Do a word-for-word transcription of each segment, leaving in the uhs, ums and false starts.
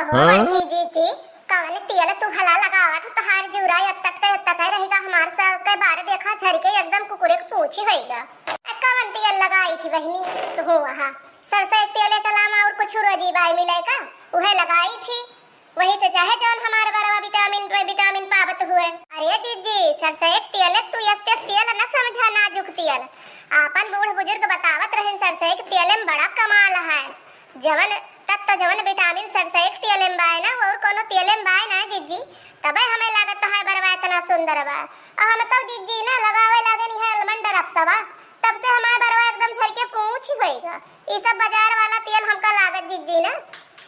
हो बहिनी जीजी, कवन तेल तू भला लगावत हो, तोहार जूड़ा एत्तत के एत्तत है रहेगा, हमार सब के बारे देखा झरि के एकदम कुकुरे के पूछी होइगा। ए, कवन तेल लगाई थी बहिनी तू वहाँ? सरसों के तेल के अलावा और कुछ रोजी बाय मिले का? उहे लगाई थी, वही से चाहे जौन हमार बरवा विटामिन पे विटामिन पावत हुए। अरे जीजी, सरसों के तेल तू यस तेल न समझा, नाजुक तेल। आपन बूढ़ बुजुर्ग बतावत रहन सरसों के तेल में बड़ा कमाल है। जवन तत्व जवन विटामिन सरसों के तेल में बाय ना, और कोनो तेल में बाय ना जीजी, तबे हमें लागत है बरवा इतना सुंदर बा। आ हम तो जीजी ना लगावे लागनी है almond drops बा, तब से हमार बरवा एकदम झरि के पूछ ही होइगा। ई सब बाजार वाला तेल हमका लागत जीजी ना,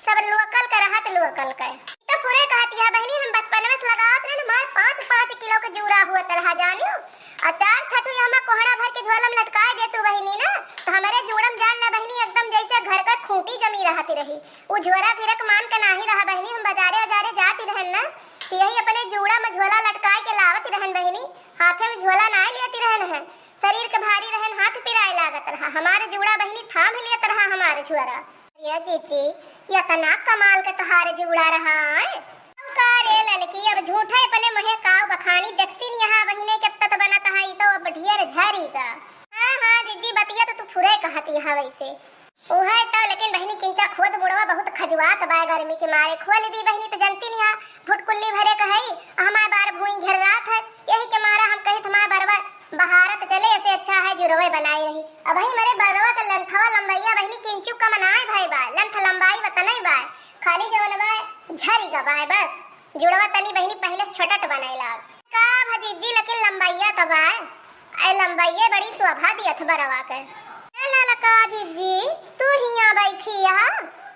सब local के रहत local के। तो पूरे कहत यह बहिनी हम बचपन में से लगावत रहन, हमार पाँच पाँच किलो के जूड़ा हुआ तरह जानियो, और चार छठू ये हमार कोहड़ा भर के झोला में लटकाए दे तू बहिनी ना, तो हमारे जूड़ा में जान ला बहिनी एकदम जैसे घर का खूंटी जमी रहती रही। उ झोरा गिरक मान के नाही रहा बहिनी, हम बाजारे बाजारे जाती रहन ना, तो यही अपने जूड़ा में झोला लटकाए के लावत रहन बहिनी, हाथे में झोला नाय लेती रहन है, शरीर के भारी रहन, हाथ पिराए लागत रहा, हमारे जूड़ा बहिनी थाम लेत रहा हमारे झोरा। ये जीजी, इतना कमाल के तोहार जूड़ा रहा है। अब का रे ललकी, अब झूठा अपने मुँहे काव बखानी, देखती नहीं यहाँ बहिने के तत बनत है, ई तो अब ढेर झरी का। हाँ, हाँ, जीजी, बतिया तो तू फुरे कहती है वैसे। उहे तो, लेकिन बहिनी किंचा खोद मुड़वा बहुत खजुआत बा गर्मी के मारे। खोल दी बहिनी तो जनती नहीं है, फुटकुल्ली भरे कहई, हमार बार भूई घेर रात है, यही के मारा हम कहित हमार बरवा बहारत चले, ऐसे अच्छा है जुड़वे बनाई रही। अब भाई हमारे बरवा के लंथवा लंबैया बहिनी किंचू कम नाय भाई बा, लंथ लंबाई बतनई बा, खाली जवन बा झरी गबाय बस। जुड़वा तनी बहिनी पहिले से छोटट बनाई लाग। का भा जीजी लेकिन लंबैया तो बा, ए लंबैये बड़ी शोभा दियत बरवा के। ए ललका जीजी, तू हियां बैठी यहाँ,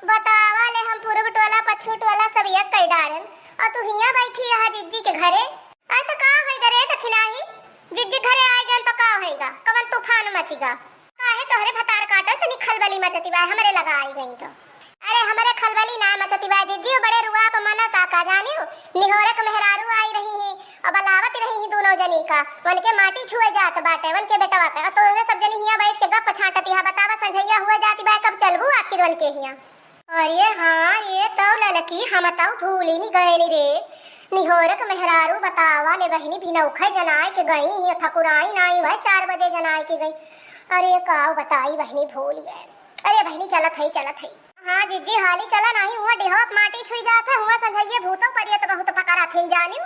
बतावा ले हम पूरब टोला पच्छू टोला सब एक कई डारन, और तू हियां बैठी यहाँ जीजी के घरे। अरे तो का होइगा रे दखिनाही? जिज्जी घरे आइ गएन तो का होइगा? कवन तूफान मचिगा? काहे तोहरे भतार काटो तनी खलबली मचती बा, हमरे लगा आइ गई तो। अरे हमरे खलबली ना मचती बा जिज्जी, बड़े रुआब मनता का जानियो। निहोरक मेहरारू आइ रही ही, अब बलावत रही ही दूनो जनी का। वनके माटी छुए जात बाटे, वनके बेटवा के। और तोहरे सब जनी हियां बैठ के गप छांटती हा, बतावा संझैया हुए जाती बा, कब चलबू आखिर वनके हियां? अरे हाँ, ये तौ ललकी, हम तौ भूली नी गए नी रे। निहोरक मेहरारू बतावा ले बहिनी, बिनौखे जनाए के गई ही, ठकुराई नाई वह चार बजे जनाए के गई। अरे काव बताई बहिनी, भूल गए। अरे बहिनी, चलत है, चलत है। हाँ जिज्जी, हाली चला, नाही हुआ डेहवा माटी छुई जात है, हुआ संझैये भूतो परियत बहुत पकड़ा थिन जानियो।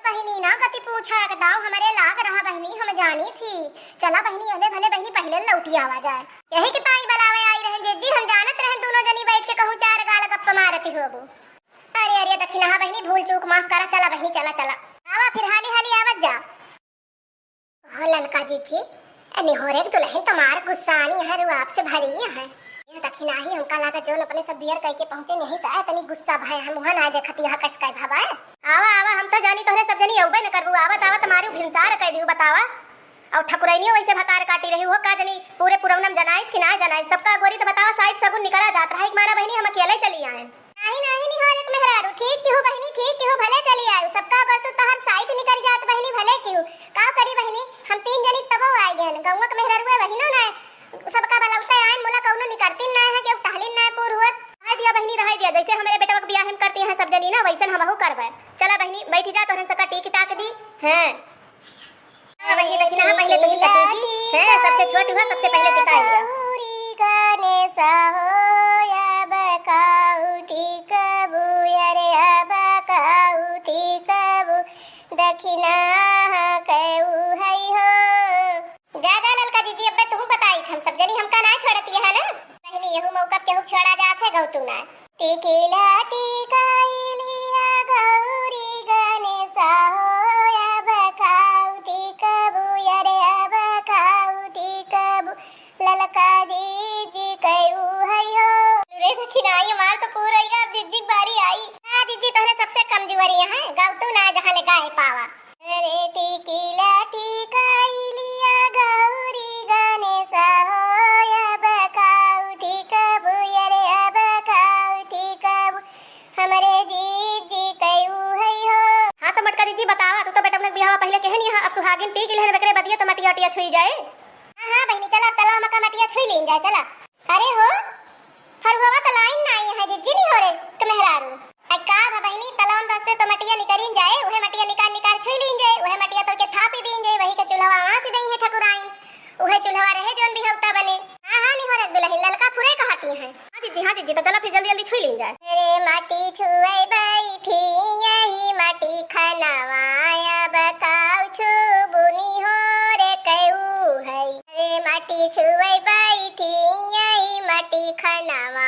बहिनी ना गति पूछा के दाव हमरे लाग रहा बहिनी, हम जानी थी। चला बहिनी, अले भले बहिनी पहिले लौटी आवा जाए। यही के ताई बलावे आई रहन जिज्जी, हम जानत रहन दोनों जनी बैठ के कहूँ चार गाल गप्प मारती होबू। अरे अरे दखिनहा बहिनी, भूल चूक माफ करा, चला बहिनी चला चला। आवा फिर हाली हाली आवत जा। हो ललका जिज्जी, ए निहोरे के दुलहिन तुम्हार गुस्सानी है, रुआब से भरी है। ये दखिनाही हमका लागा जौन अपने सब बियर कइके पहुँचे नहीं सा, तनी गुस्सा भय हम वहाँ ना देखती है कस कइ भवा। आवा आवा, हम तो जानी तोहरे सब जनी अउबे न करबू, आवत आवत हमारी भिनसार कइ दियो बतावा। और ठकुरैनियो वैसे भतार काटी रही हो का जनी, पूरे पुरौनम जनाइस कि ना जनाइस, सबका गोरी तो बतावा साइज सगुन निकरा जात रहा, एक मारा बहिनी हम अकेले चली आए। नाही, नाही, निहोरक मेहरारू, ठीक किहू बहिनी, ठीक किहू, भले चली आयु। सबका बर तू तहर साइत निकल जात बहिनी, भले किहू। का करी बहिनी, हम तीन जनी तबो आइ गएन। गौवा के मेहरारू है बहिनो ना, सबका बलौते आइन, मोला कौनो निकरतीन ना है, केहू टहलीन ना है पूर हुअत। रहाई दिया बहिनी, रहाई दिया, जैसे हमरे बेटवा के बियाह में करती हैं सब जनी ना, वैसन हमहू करबे। चला बहिनी, बैठी जा, तोहरन सका टीक टाक दी। हैं। हाँ, बहिनी, दखिनहा पहिले तो ही पति की, हैं, सबसे छोट हुआ, सबसे पहिले टिका लिया। गौरी गणेश हो, अब काऊ टिकबू, अरे अब काऊ टिकबू, दखिनहा केऊ है हो। जा, जा, ललका जिज्जी, अब्बे तुहू बताई, हम सब जनी हमका ना छोड़ती है ना। बहिनी, यहू मौका केहू छोड़ा जात है, गौतू ना। टिकिला टिकाई लिया गौरी गणेश हो, अब काऊ टिकबू, अरे अब काऊ टिकबू, ललका जिज्जी केऊ है हो। रे दखिनाही मार तो पूर होइगा, अब जिज्जी की बारी आई। हाँ जिज्जी, तोहरे सबसे कमजोरी है, गौतू ना जहाँ ले गाए पावा। अरे टिकिला टिकाई लिया गौरी गणेश हो, अब काऊ टिकबू, अरे अब काऊ टिकबू, हमरे जिज्जी केऊ है हो। हाँ तो मोटका जिज्जी बतावा, तू तो बेटवन के बियाहवा पहिले केहनी हा, अब सुहागिन टिकी लेहन, बेकरे बदिया तो मटिया उटिया छुई जाए। हाँ, हाँ बहिनी, चला, अब तला हमका मटिया छुई लीन जाए, चला। अरे हो, फरुहवा तो लाइन ना आई है जिज्जी, निहोरे के मेहरारू। माटी छुए बैठी यही माटी खनवा, अब काउ छुबू निहोर कयू है। अरे माटी छुए बैठी यही माटी खनवा,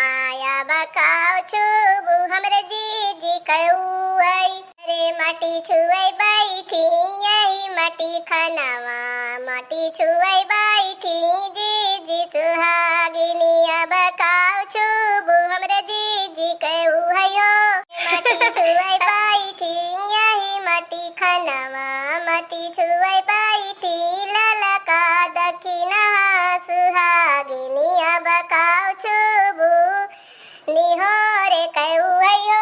अब काउ छुबू हमरे जीजी कयू है। अरे माटी छुए बैठी यही माटी खनवा, माटी छुए बैठी जीजी सुहागिनी, अब काउ छुबू हमरे जीजी कयू है हो। माटी छुए बैठी यही माटी खनवा, माटी छुए बैठी ललका दखिनहा सुहागिनी, अब काउ छुबू निहोर कयू है हो।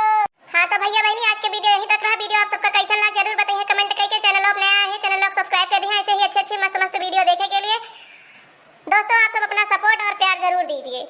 हाँ तो भैया बहनी, आज के video यहीं तक रहा। Video आप सबका कैसन लाग जरूर बताइए comment करके। Channel आप नया है, channel को subscribe कर दिए ऐसे ही अच्छे अच्छे मस्त मस्त video देखे के लिए। दोस्तों आप सब अपना support और प्यार जरूर दीजिए।